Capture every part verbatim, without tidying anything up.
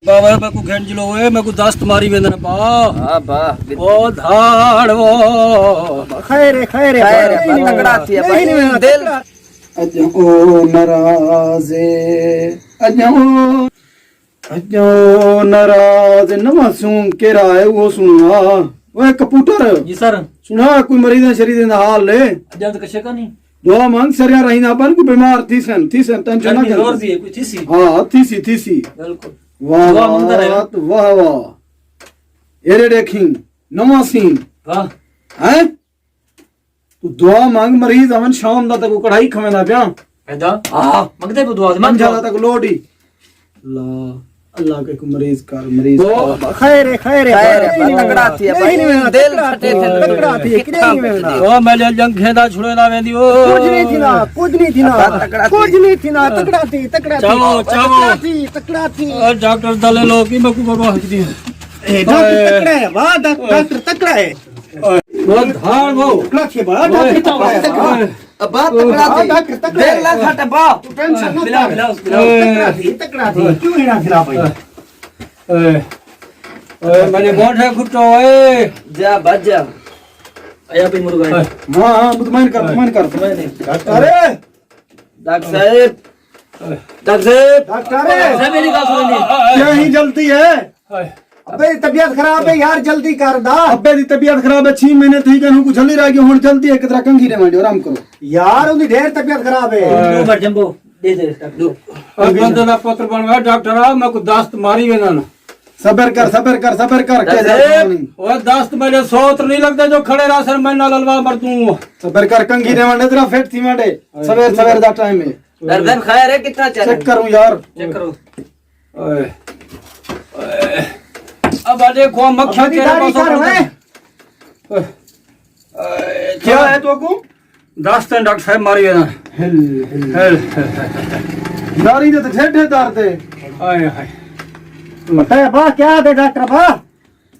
بابا، میکوں گھن جلو اے، میکوں دست ماری ویندن با۔ ہاں با۔ او دھاڑ او۔ خیر ہے، خیر ہے، خیر ہے، بھائی، تکڑا تھی ہے، بھائی، نہیں، نہیں، دل۔ اڄ او ناراض اے، اڄ او، اڄ او ناراض، نواں سوں کیڑھا اے او سݨا۔ اوئے کمپیوٹر۔ جی سر۔ سݨا کوئی مریضاں شریضاں دا حال اے؟ اڄ تے کشے کائنی۔ دعا منگ، سریاں رہینداں پن، کوئی بیمار تھیسن، تھیسن، ٹینشن نہ گرمی زور کر۔ دی ہے، کوئی تھیسی۔ ہاں، تھیسی، تھیسی۔ بالکل۔ واہ، دعا منگدا رہے۔ واہ، واہ، واہ۔ ایرے ݙیکھیں، نواں سین۔ واہ۔ ہیں؟ تو دعا منگ، مریض امن شام دا تک کڑھائی کھویندا پیا۔ پیدا؟ ہاں۔ منگدے پو دعا، منگ منجھا دعا۔ دا تک لوڈ ہی۔ اللہ، اللہ کے کو مریض کر، مریض او، کر۔ خیر ہے، خیر ہے، خیر ہے، خیر ہے، بھائی، تکڑا تھی ہے، نہیں، بھائی، نہیں، نہیں، دل تکڑا پھٹے تھی، تھے، تکڑا تھی، کتنا کتنے نہیں وینا۔ او، میں جل جنگ کھیندا چھڑے نہ ویندی، او۔ کچھ نہیں تھی نا، کچھ نہیں تھی نا، تکڑا تھی۔ کچھ نہیں تھی نا، تکڑا تھی، تکڑا تھی۔ چاہو، چاہو۔ تکڑا تھی، تکڑا تھی۔ او، ڈاکٹر دلے لوگ کی میں کو بابا ہک دی۔ اے، ڈاکٹر تکڑا ہے، واہ، ڈاک-، ڈاکٹر تکڑا ہے۔ او، دھاڑ وہ۔ تکڑا تھی، واہ، ڈاکٹر تکڑا ہے، واہ۔ ابا تکڑا تھی۔ ڈاکٹر تکڑا ہے۔ دل نہ کھٹ ابا۔ تو ٹینشن نہ کر۔ بلاؤ، بلاؤ۔ تکڑا تھی، تکڑا تھی۔ کیوں ہی نہ گرا بھائی؟ اے، اے، میݙے موڈھے گھٹو اے۔ جا، بچ جا۔ آیا بھائی مرغا ہے۔ ہاں، ہاں، مطمئن کر، مطمئن کر۔ ڈاکٹر۔ ارے! ڈاکٹر صاحب۔ ڈاکٹر صاحب۔ ڈاکٹر۔ صاحب، میری ڳالھ سُݨو۔ کیا ہی جلدی ہے؟ ابے دی طبیعت خراب ہے یار، جلدی کر دا۔ ابے دی طبیعت خراب ہے، چھی مہینے تھی ڳئے، ہݨ کجھ ہلی رہ ڳئی، ہݨ جلدی ہے، کترا کنگھی ݙے ونڄو، آرام کرو۔ یار، اوندی ڈھیر طبیعت خراب ہے۔ ݙو منٹ جنبو، ݙے دے ڈاکٹر۔ او بندے دا پتر بݨ وے ڈاکٹر آ، میکوں دست ماری ویندن۔ صبر کر، صبر کر، صبر کر، کے ڈاکٹر صاحب۔ او دست میݙے سوت نہیں لڳدے جو کھڑے رہسن، میں نال الوا مردوں۔ صبر کر، کنگھی ݙے ونڄ، ذرا فٹ تھی ونڄ۔ سویر، سویر دا ٹائم ہے۔ دردن خیر ہے، کتنا چل؟ چیک کروں یار۔ چیک کرو۔ اوئے۔ اوئے۔ ابا ݙیکھو، مکھیاں ابا دی تیرے داڑھی پاسوں کر، اوئے۔ اوئے۔ کیا ہے تو کو؟ دست ہیں ڈاکٹر صاحب، ماری ہے نا۔ ہل، ہل۔ ہل، ہل، ہل۔ داڑھی دے تے ڈھڈ ہے درد ہے۔ ہائے، ہائے۔ پتہ ہے با، کیا دے ڈاکٹر با؟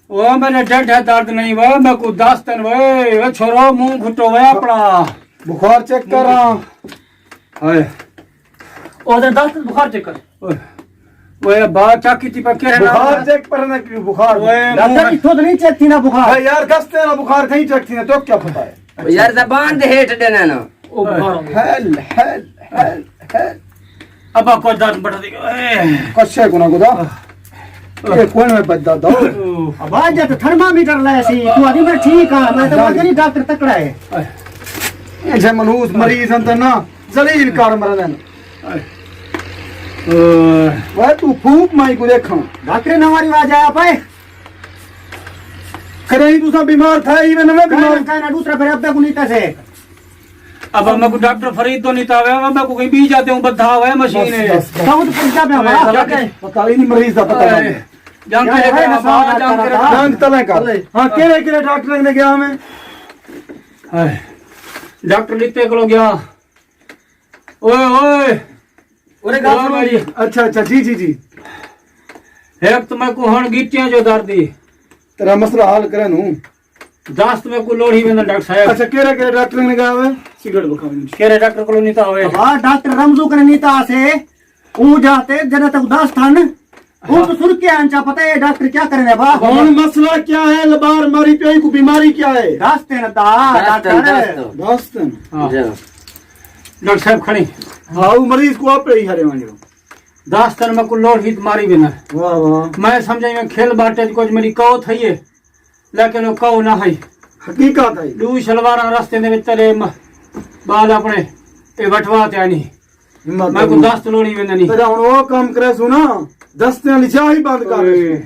او میݙے ڈھڈ ہے درد نہیں، وہ میکوں دست ہیں، وہ، وہ چھوڑو، منہ گھٹو، وہ اپݨا۔ بخار چیک کراں۔ ہائے۔ او ادھر دس بخار چیک کر۔ اوئے، اوئے با، چیک کیتی پا کیڑھے نال؟ بخار چیک پر نہ کی بخار۔ اوئے، ڈاکٹر، منہ اتھوں تو نہیں چیک تھی نا بخار۔ اوئے یار، دس تیرا بخار کہیں چیک تھی نا، تو کیا پتہ ہے؟ یار، زبان دے ہیٹھ ݙینا نا۔ او بخار ہو گیا۔ ہل، ہل، ہل، ہل۔ ابا کوئی درد بٹا دی۔ اے۔ کشے کو نہ گدا۔ اے کوئی میں بد دادا۔ ابا جا تو تھرمامیٹر لے سی، تو آدھی میں ٹھیک ہاں، میں تو آدھی ڈاکٹر تکڑا ہے۔ اے جے منوس مریض ہیں تو نا۔ ذلیل کر مرن۔ اوئے۔ وہ تو پھوک مائی کو دیکھاں۔ ڈاکٹر نواں رواج آیا پائے۔ کدے تساں بیمار تھا ہی میں نویں بیمار۔ کائنا، کائنا، دوسرا پھر ابے کو نہیں تسے۔ اب میں کو ڈاکٹر فرید تو نہیں تھا، میں کو کہیں بی جاتے ہوں، بدھا ہوا ہے مشین ہے۔ بس، بس، بس۔ ساؤتھ پنجاب میں ہوا۔ پتہ ہی نہیں مریض دا پتہ نہیں۔ جان کے جان تلے کر۔ ہاں، کیڑے کیڑے ڈاکٹر نے گیا میں؟ ہائے۔ ڈاکٹر لیتے کو گیا۔ اوئے، اوئے۔ اورے ڳالھ سُݨو۔ اچھا، اچھا، جی، جی، جی۔ ہک تاں میکوں ہݨ ڳٹیاں جو درد ہے۔ تیرا مسئلہ حل کرے نوں۔ دست میکوں لوڑھی ویندن ڈاکٹر صاحب۔ اچھا، کیڑھے، کیڑھے ڈاکٹر نے ڳیا ہوئے؟ سگریٹ بکھاوے۔ کیڑھے ڈاکٹر کولوں نی تھا ہوئے؟ واہ، ڈاکٹر رمضو کنے نی تھا سے۔ اوں جاتے جنہاں تک دست ہن، اوں تو سُݨ کے آن چا پتہ ہے ڈاکٹر کیا کرنے با؟ ہݨ مسئلہ کیا ہے؟ لبار ماری پئی کو بیماری کیا ہے؟ دست ہے نا دا، دست ہے، ڈاکٹر۔ دست۔ دست ہے نا۔ ہاں۔ جی۔ ڈاکٹر صاحب کھڑے۔ ہاں، وہ مریض کو آپ ہی ہرے ونجو۔ دست ہے نا، میں کو لوڑ ہی ماری بنا۔ واہ، واہ۔ میں سمجھا میں کھیل باٹے کچھ میری کو تھئی ہے۔ لیکن او کہو نہ ہئی۔ حقیقت ہئی۔ ݙو شلواراں رستے دے وچ تلے م-، ٻال اپݨے اے وٹوا تے آنی۔ ہمت میں کو کرو۔ دست لوڑی ویندے نہیں۔ تیرا ہݨ او کم کرے سو نا، دستیاں دی چاہ ہی بند کر۔ اوئے۔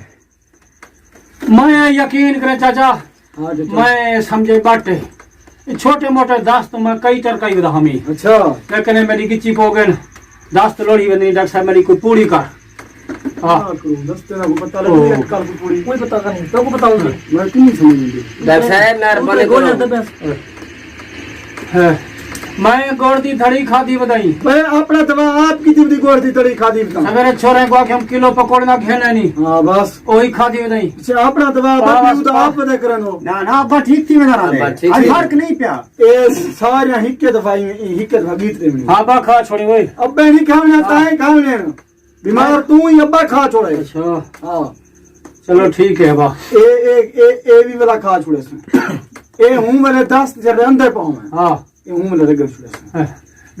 میں یقین کرے چاچا، ہاں جی، چاچا۔ میں سمجھے بٹ۔ اے چھوٹے موٹے دست میں کئی چر کئی ودا ہمی۔ اچھا۔ لیکن اے میری گچی پو گئے نا۔ دست لوڑی ویندی، ڈاکٹر صاحب میری کوئی پوڑی کر۔ ہاں۔ کیا کروں؟ دست تیرا کو پتہ لگے، او۔ اٹکل کو پوڑی۔ کوئی پتہ نہیں، تو کو پتہ ہوگا۔ میں کیوں نہیں سمجھ لگی؟ ڈاکٹر صاحب، مہربانی کرو۔ ہاں۔ میں گوڑ دی تھڑی کھادی ودائی۔ میں اپنا دوا آپ کی دی گوڑ دی تھڑی کھادی ودائی۔ سویرے چھوڑے کو آکھے ہم کلو پکوڑے نہ کھینے نہیں۔ ہاں، بس۔ اوہی کھادی ودائی۔ اچھا، اپنا دوا بس، بس۔ آپ ودے کرن ہو۔ نہ، نہ، ابا ٹھیک تھی وینا۔ ابا ٹھیک اج تھی۔ فرق نہیں پیا۔ اے سارے ہکے دفعہ ہی، ہکے دفعہ گیت دے منی۔ ہاں با، کھا چھوڑی اوئے۔ ابے نہیں کھاونا، ہاں۔ تائیں کھاونے۔ بیمار توں ہی، ابا کھا چھوڑے۔ اچھا۔ ہاں۔ چلو ٹھیک ہے ابا۔ اے اے اے اے وی ولا کھا چھوڑے سی۔ اے ہوں میرے دست جڑے اندے پاؤں ہیں۔ ہاں۔ اے ہوں میرے رگڑ چھوڑے سی۔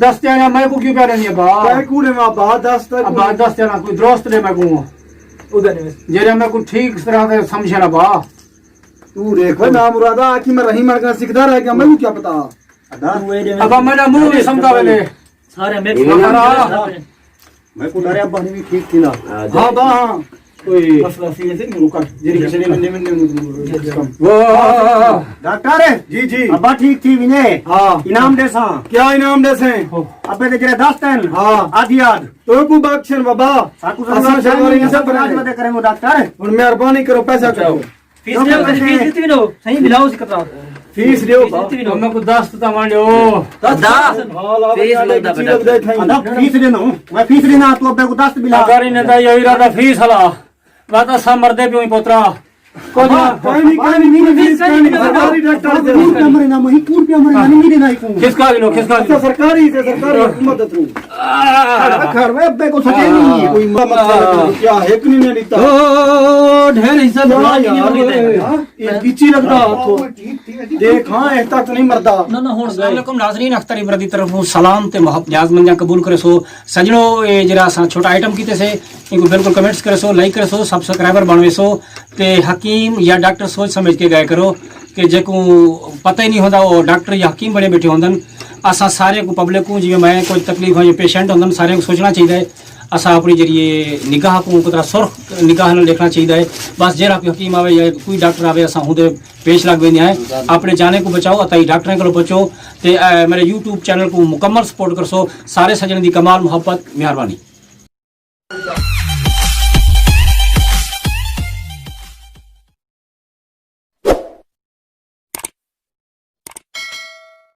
دست جانا میں کو کیوں کہہ رہے ہیں ابا؟ میں کو نے ابا دست تک ابا دست جانا کوئی درست دے میں کو۔ ادھر نہیں۔ جڑے میں کو ٹھیک طرح سے سمجھے نا ابا۔ تو دیکھ بھائی نام مراد آ کہ میں رحیم مر کا سکھدا رہ گیا، میں کو کیا پتا؟ ابا میرا منہ نہیں سمجھا ویلے۔ سارے مکس۔ میں کو ڈریا ابا نہیں ٹھیک تھی نا۔ ہاں با ہاں۔ کوئی مسئلہ سی ہے نہیں، رکا۔ جی کسی نے نے نے۔ واہ۔ ڈاکٹر۔ جی جی۔ ابا ٹھیک تھی وینے؟ ہاں۔ انعام دے ساں۔ کیا انعام دے سیں؟ ابے دے جڑے دست ہیں۔ ہاں۔ آدھی آدھ۔ تو کو بخشن بابا۔ ساکو اساں ضرورت شہر والی نہیں، سب بنا دے۔ ودے کریں گے ڈاکٹر۔ ہن مہربانی کرو، پیسہ چاہو۔ فیس ݙیو، فیس ݙتی ونڄو، صحیح ملاؤ سی کترا۔ فیس ݙیو۔ فیس ݙتی ونڄو۔ میں کو دست تاں ونڄو۔ دس۔ فیس منگدا پیا۔ ادب فیس ݙینو، میں فیس ݙینا، تو ابے کو دست ملا۔ اگر انہیں دا یہ ارادہ فیس ہلا، بات اساں مردے پیوں ہی پوترا۔ کوئی نہ۔ کوئی نہیں، کوئی نہیں، فیس کوئی نہیں، سرکاری ڈاکٹر دے۔ کوئی پیا مرے نہ، میں کوئی پیا مرے نہ، نہیں دینا ہی کو۔ کھسکا گنو، کھسکا گنو۔ اچھا، سرکاری تے سرکاری حکومت دے تھرو۔ کھڑ وے، ابے کو سچے نہیں ہے۔ کوئی مسئلہ کیا ہے، ایک نہیں ݙتا۔ او، ڈھیر حصہ کیا بنا یار؟ دیتے ہیں۔ ہاں؟ اے پیچھے لڳدا ہتھ۔ دیکھ، ہاں، اے تک نہیں مردا۔ نہ، نہ، ہݨ السلام علیکم ناظرین، اختر عبرت دی طرفوں سلام تے محب-، نیاز مندیاں قبول کرسو۔ سڄݨو، اے جیڑھا اساں چھوٹا آئٹم کیتے سے، اینکوں بالکل کمنٹس کرسو، لائک کرسو، سبسکرائبر بݨ ویسو تے حکیم یا ڈاکٹر سوچ سمجھ کے ڳائے کرو کہ جیکوں پتہ ہی نہیں ہوندا، او ڈاکٹر یا حکیم بݨے ٻیٹھے ہوندن۔ اساں سارے کوں، پبلک کوں، جیویں میں کجھ تکلیف ہے، پیشنٹ ہوندن، سارے کوں سوچݨا چاہیدا ہے۔ اساں اپݨی جیڑھی اے نگاہ کوں کترا سرخ نگاہ نال ݙیکھݨا چاہیدا ہے۔ بس جیڑھا کوئی حکیم آوے یا کوئی ڈاکٹر آوے، اساں اوندے پیش لڳ ویندے ہیں۔ اپݨے جانے کوں بچاؤ، عطائی ڈاکٹریں کولوں پچو تے، اے، میرے یوٹیوب چینل کوں مکمل سپورٹ کرسو۔ سارے سڄݨیں دی کمال محبت، مہربانی۔